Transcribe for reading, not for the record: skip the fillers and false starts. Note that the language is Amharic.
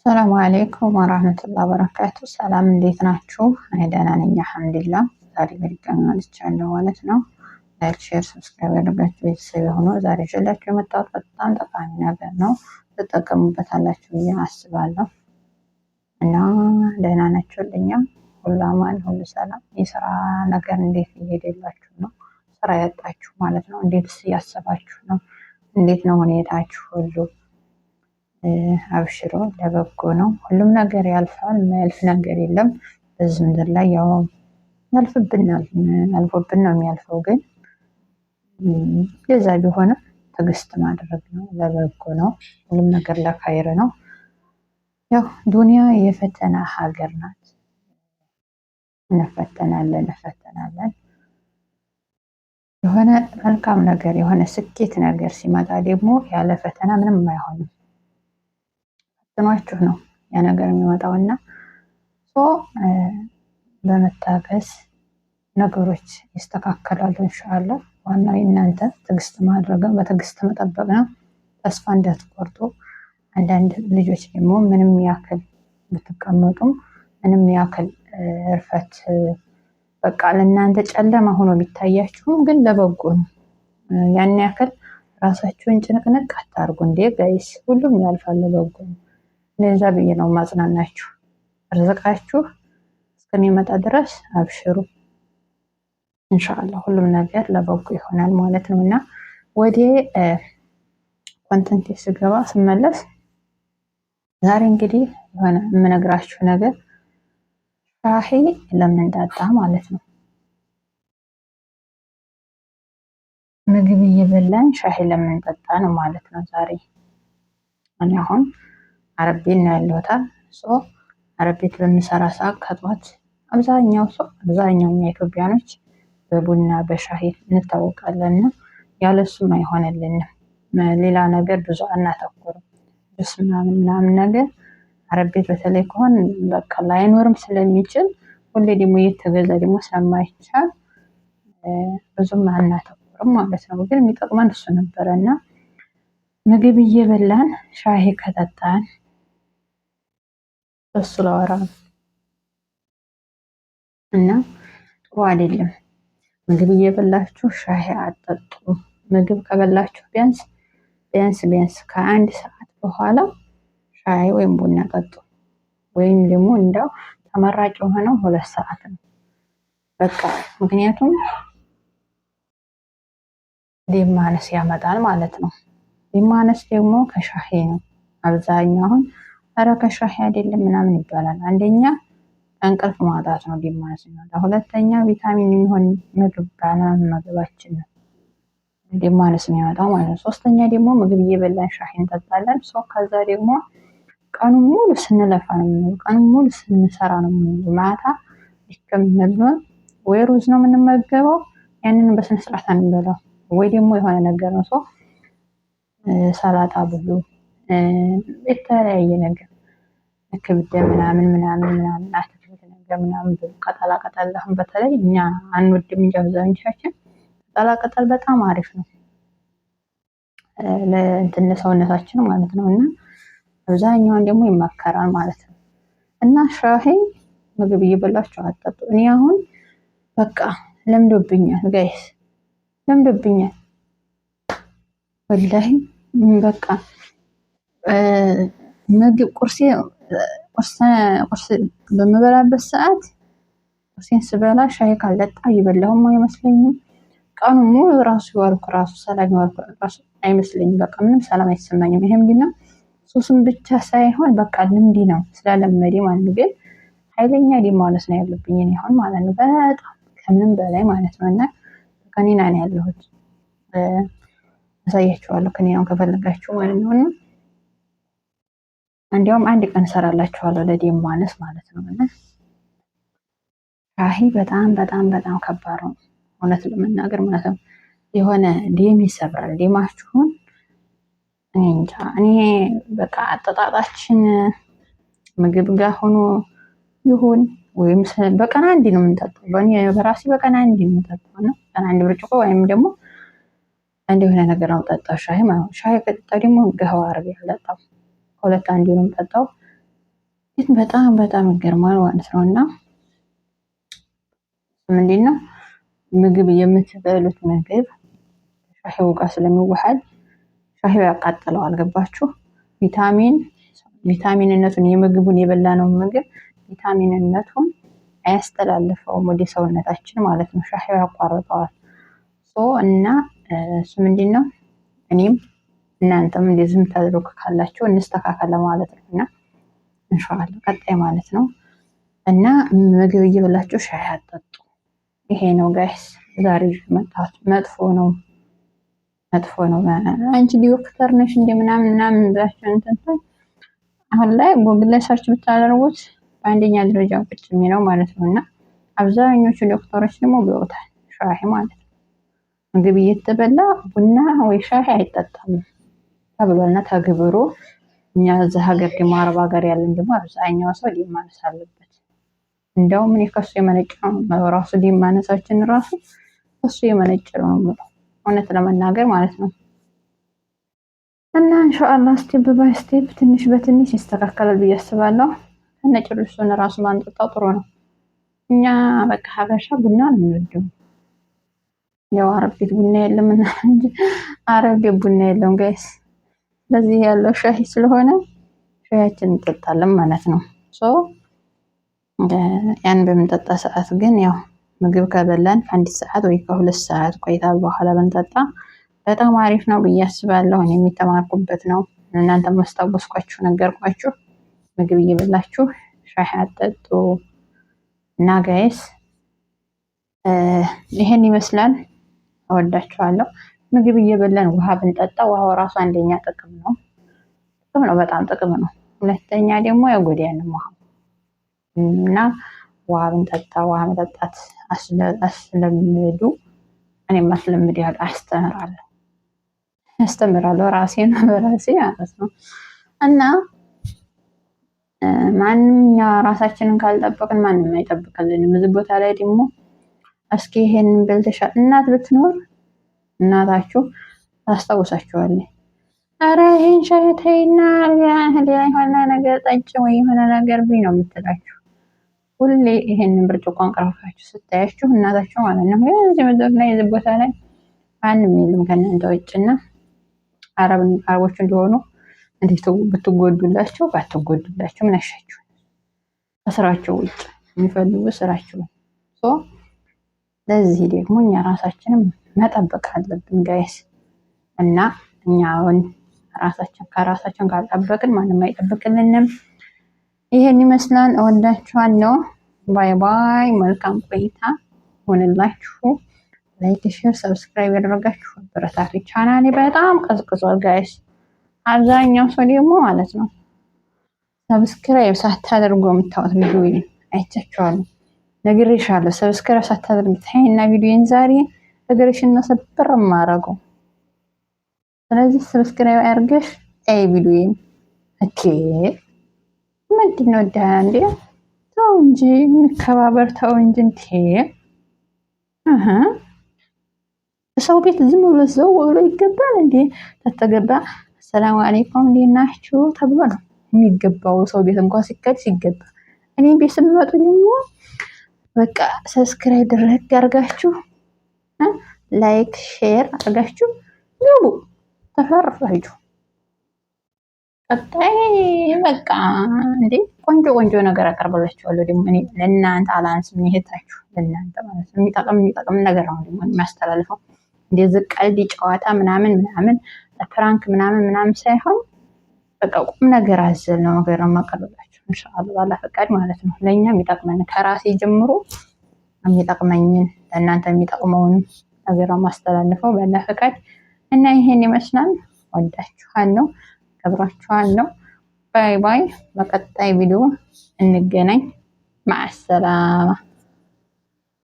ሰላሙ አለይኩም ወራህመቱላሂ ወበረካቱ። ሰላም እንዴት ናችሁ? እኔ ደህና ነኝ አልሐምዱሊላህ። ዛሬ በድጋሚ መጥቻለሁ ማለት ነው። Like፣ share፣ subscribe ያደርጋችሁ ቤተሰብ የሆኑ ዛሬ ይዤላችሁ የመጣሁት በጣም ጠቃሚ ነገር ነው። ትጠቀሙበታላችሁ ብዬ አስባለሁ እና ደህና ናችሁልኛ? ሁሉ አማን፣ ሁሉ ሰላም። የስራ ነገር እንዴት እየሄደላችሁ ነው? ስራ ያጣችሁ ማለት ነው። እንዴትስ እያሰባችሁ ነው? እንዴት ነው ሁኔታችሁ ሁሉ? አብሽሮ ለበጎ ነው። ሁሉም ነገር ያልፋል። የማያልፍ ነገር የለም በዚህ ምድር ላይ። ያው ያልፍብናል፣ አልፎብን ነው የሚያልፈው። ግን የዛ ቢሆንም ትዕግስት ማድረግ ነው፣ ለበጎ ነው። ሁሉም ነገር ለካይር ነው። ያው ዱንያ የፈተና ሀገር ናት። እንፈተናለን እንፈተናለን። የሆነ መልካም ነገር የሆነ ስኬት ነገር ሲመጣ ደግሞ ያለ ፈተና ምንም አይሆንም። ፈትኗችሁ ነው ያ ነገር የሚመጣው እና so በመታገስ ነገሮች ይስተካከላሉ ኢንሻአላህ። ዋናው የእናንተ ትዕግስት ማድረግ በትዕግስት መጠበቅ ነው። ተስፋ እንዳትቆርጡ። አንዳንድ ልጆች ደግሞ ምንም ያክል ብትቀመጡም ምንም ያክል እርፈት በቃ ለእናንተ ጨለማ ሆኖ ቢታያችሁም ግን ለበጎ ነው። ያን ያክል ራሳችሁን ጭንቅንቅ አታርጉ። እንዴ guys፣ ሁሉም ያልፋል፣ ለበጎ ነው። እንደዛ ብዬ ነው ማጽናናችሁ። ርዝቃችሁ እስከሚመጣ ድረስ አብሽሩ። ኢንሻአላህ ሁሉም ነገር ለበጎ ይሆናል ማለት ነው። እና ወደ content ስገባ ስመለስ ዛሬ እንግዲህ የሆነ የምነግራችሁ ነገር ሻሂ ለምንጠጣ ማለት ነው። ምግብ እየበላን ሻሂ ለምንጠጣ ነው ማለት ነው። ዛሬ እኔ አሁን አረብ ቤት ነው ያለሁት። So አረብ ቤት በምሰራ ሰዓት ከጧት አብዛኛው ሰው አብዛኛው እኛ ኢትዮጵያኖች በቡና በሻሂ እንታወቃለን እና ያለሱም አይሆንልንም። ሌላ ነገር ብዙ አናተኩርም። ጁስ ምናምን ምናምን ነገር አረብ ቤት በተለይ ከሆን በቃ ላይኖርም ስለሚችል ሁሌ ደግሞ እየተገዛ ደግሞ ስለማይቻል ብዙም አናተኩርም ማለት ነው። ግን የሚጠቅመን እሱ ነበረ እና ምግብ እየበላን ሻሂ ከጠጣን እሱ ላወራ ነው እና ጥሩ አይደለም። ምግብ እየበላችሁ ሻሂ አጠጡ። ምግብ ከበላችሁ ቢያንስ ቢያንስ ቢያንስ ከአንድ ሰዓት በኋላ ሻይ ወይም ቡና ጠጡ። ወይም ደግሞ እንደው ተመራጭ የሆነው 2 ሰዓት ነው። በቃ ምክንያቱም ደም ማነስ ያመጣል ማለት ነው። ደም ማነስ ደግሞ ከሻሂ ነው አብዛኛው። አሁን ኧረ ከሻሂ አይደለም ምናምን ይባላል። አንደኛ እንቅልፍ ማጣት ነው ደም ማነስ የሚመጣው። ሁለተኛ ቪታሚን የሚሆን ምግብ ባለመመገባችን ነው ደም ማነስ የሚያመጣው ማለት ነው። ሶስተኛ ደግሞ ምግብ እየበላን ሻሂ እንጠጣለን። So ከዛ ደግሞ ቀኑን ሙሉ ስንለፋ ነው የምንውለው። ቀኑን ሙሉ ስንሰራ ነው የምንውለው። ማታ ድክም ብሎን ወይ ሩዝ ነው የምንመገበው፣ ያንን በስነ ስርዓት አንበላው፣ ወይ ደግሞ የሆነ ነገር ነው። So ሰላጣ ብሉ፣ የተለያየ ነገር ክብደ ምናምን ምናምን ምናምን አትክልት ነገር ምናምን ብሉ። ቅጠላ ቅጠል አሁን በተለይ እኛ አንወድም እንጂ አብዛኞቻችን ቅጠላ ቅጠል በጣም አሪፍ ነው ለእንትን ለሰውነታችን ማለት ነው። እና አብዛኛውን ደግሞ ይመከራል ማለት ነው። እና ሻሂ ምግብ እየበላችሁ አትጠጡ። እኔ አሁን በቃ ለምዶብኛል guys፣ ለምዶብኛል ወላሂ። በቃ ምግብ ቁርሴ ቁርስ በምበላበት ሰዓት ቁርሴን ስበላ ሻይ ካልጠጣ እየበላሁም አይመስለኝም። ቀኑ ሙሉ ራሱ የዋልኩ ራሱ ሰላም የዋልኩ ራሱ አይመስለኝም። በቃ ምንም ሰላም አይሰማኝም። ይሄ ምንድን ነው? ሱስም ብቻ ሳይሆን በቃ ልምድ ነው ስላለመደ ማለት ነው። ግን ኃይለኛ ደም ማነስ ነው ያለብኝ እኔ አሁን ማለት ነው። በጣም ከምንም በላይ ማለት ነው። እና ከኒና ነው ያለሁት፣ አሳያችኋለሁ ከኒናውን ከፈለጋችሁ ማለት ነው። እና እንዲያውም አንድ ቀን እሰራላችኋለሁ ለደም ማነስ ማለት ነው። እና ሻሂ በጣም በጣም በጣም ከባድ ነው እውነት ለመናገር ማለት ነው። የሆነ ደም ይሰብራል ደማችሁን። እኔ እንጃ እኔ በቃ አጠጣጣችን ምግብ ጋር ሆኖ ይሁን ወይም በቀን አንድ ነው የምንጠጣው። በእኔ በራሴ በቀን አንድ ነው የምንጠጣው እና በቀን አንድ ብርጭቆ ወይም ደግሞ አንድ የሆነ ነገር ነው የምጠጣው ሻሂ ማለት ነው። ሻሂ ከጠጣው ደግሞ ገህዋ አረብ አልጠጣም። ከሁለት አንዱ ነው የምጠጣው። ግን በጣም በጣም ይገርማል ማለት ነው። እና ምንድን ነው ምግብ የምትበሉት ምግብ ሻሂው ጋር ስለሚዋሃድ ሻሂው ያቃጥለዋል። ገባችሁ? ቪታሚንነቱን የምግቡን የበላነው ምግብ ቪታሚንነቱን አያስተላልፈውም ወደ ሰውነታችን ማለት ነው። ሻሂው ያቋርጠዋል። So እና እሱ ምንድን ነው እኔም እናንተም እንደዚህ የምታደርጉ ካላችሁ እንስተካከል ማለት ነው። እና ኢንሻአላህ ቀጣይ ማለት ነው። እና ምግብ እየበላችሁ ሻይ አጠጡ። ይሄ ነው guys ዛሬ መጣሁት። መጥፎ ነው መጥፎ ነው። አንቺ ዶክተር ነሽ እንደ ምናምን ምናምን ብላችሁ እንትን አሁን ላይ ጎግል ላይ search ብታደርጉት በአንደኛ ደረጃ ቁጭ የሚለው ማለት ነው። እና አብዛኞቹ ዶክተሮች ደግሞ ብለውታል፣ ሻሂ ማለት ነው። ምግብ እየተበላ ቡና ወይ ሻሂ አይጠጣም ተብሏልና ተግብሮ እኛ እዛ ሀገር ደግሞ አረብ ሀገር ያለን ደግሞ አብዛኛው ሰው ደም ማነስ አለበት። እንደውም እኔ ከሱ የመነጨ ነው ራሱ ደም ማነሳችን ራሱ ከሱ የመነጨ ነው የምለው እውነት ለመናገር ማለት ነው። እና ኢንሻአላህ step by step ትንሽ በትንሽ ይስተካከላል ብዬ አስባለሁ። ከነጭራሹን ራሱ ማንጠጣው ጥሩ ነው። እኛ በቃ ሀበሻ ቡና ነው የምንወደው። ያው አረብ ቤት ቡና የለም እና እንጂ አረብ ቤት ቡና የለም guys። ስለዚህ ያለው ሻሂ ስለሆነ ሻያችን እንጠጣለን ማለት ነው። So ያን በምንጠጣ ሰዓት ግን ያው ምግብ ከበላን ከአንድ ሰዓት ወይ ከ2 ሰዓት ቆይታ በኋላ ብንጠጣ በጣም አሪፍ ነው ብዬ አስባለሁ። እኔ የሚተማርኩበት ነው። እናንተ ማስታወስኳችሁ ነገርኳችሁ። ምግብ እየበላችሁ ሻይ አጠጡ እና guys ይሄን ይመስላል። እወዳችኋለሁ። ምግብ እየበላን ውሃ ብንጠጣ ውሃው ራሱ አንደኛ ጥቅም ነው፣ ጥቅም ነው፣ በጣም ጥቅም ነው። ሁለተኛ ደግሞ አይጎዳንም ውሃው እና ውሃ ብንጠጣ ውሃ መጠጣት አስለምዱ። እኔም አስለምድ ያለ አስተምራለሁ አስተምራለሁ ራሴን በራሴ ማለት ነው። እና ማንም እኛ ራሳችንን ካልጠበቅን ማንም አይጠብቅልንም። እዚህ ቦታ ላይ ደግሞ እስኪ ይሄንን በልተሻል እናት ብትኖር እናታችሁ ታስታውሳችኋለች። አረ ይሄን ሻይ ተይና ሌላ የሆነ ነገር ጠጭ ወይ የሆነ ነገር ብይ ነው የምትላችሁ። ሁሌ ይሄንን ብርጭቆ አንቀርፋችሁ ስታያችሁ እናታችሁ ማለት ነው። እዚህ ምድር ላይ እዚህ ቦታ ላይ ማንም የለም ከእናንተ ውጭና አረቦች እንደሆኑ እንዴት ብትጎዱላቸው ባትጎዱላቸው ምን አሻችሁ? ከስራቸው ውጭ የሚፈልጉ ስራቸው። ለዚህ ደግሞ እኛ ራሳችንን መጠበቅ አለብን guys። እና እኛ አሁን ራሳችን ከራሳችን ካልጠበቅን ማንም አይጠብቅልንም። ይሄን ይመስላል። እወዳችኋለሁ። Bye bye። መልካም ቆይታ ሆንላችሁ። Like፣ share፣ subscribe ያደረጋችሁ አበረታቱ። ቻናሌ በጣም ቀዝቅዟል guys። አብዛኛው ሰው ደግሞ ማለት ነው subscribe ሳታደርጉ የምታዩት ቪዲዮ አይቻችኋለሁ፣ ነግሬሻለሁ። Subscribe ሳታደርግ ታይና ቪዲዮን ዛሬ እግርሽን ነው ሰብር የማደርገው። ስለዚህ subscribe አድርገሽ አይ ቪዲዮን። Okay፣ ምንድን ነው እንዴ? ተው እንጂ እንከባበር፣ ተው እንጂ እንዴ! እህ ሰው ቤት ዝም ብሎ ዘው ብሎ ይገባል እንዴ? ተተገባ አሰላሙ አለይኩም እንዴት ናችሁ ተብሎ ነው የሚገባው። ሰው ቤት እንኳን ሲከድ ሲገባ፣ እኔ ቤት ስትመጡ ደግሞ በቃ subscribe ድረግ አድርጋችሁ like share አድርጋችሁ ግቡ። ተፈርፋችሁ ቀጣይ በቃ እንዴ ቆንጆ ቆንጆ ነገር አቀርብላችኋለሁ። ደግሞ እኔ ለእናንተ አላንስም፣ ይሄታችሁ ለእናንተ ማለት ነው። የሚጠቅም የሚጠቅም ነገር ነው ደግሞ የሚያስተላልፈው። እንደዚህ ቀልድ ጨዋታ ምናምን ምናምን prank ምናምን ምናምን ሳይሆን በቃ ቁም ነገር አዘል ነው ነገር ነው የማቀርብላችሁ። ኢንሻአላህ ባላ ፈቃድ ማለት ነው። ለእኛ የሚጠቅመን ከራሴ ጀምሮ የሚጠቅመኝን ለእናንተ የሚጠቅመውን ነገር ነው የማስተላልፈው ባላ ፈቃድ እና ይሄን ይመስላል። ወዳችኋለሁ፣ ከብራችኋለሁ። Bye bye። በቀጣይ ቪዲዮ እንገናኝ። ማዕሰላማ።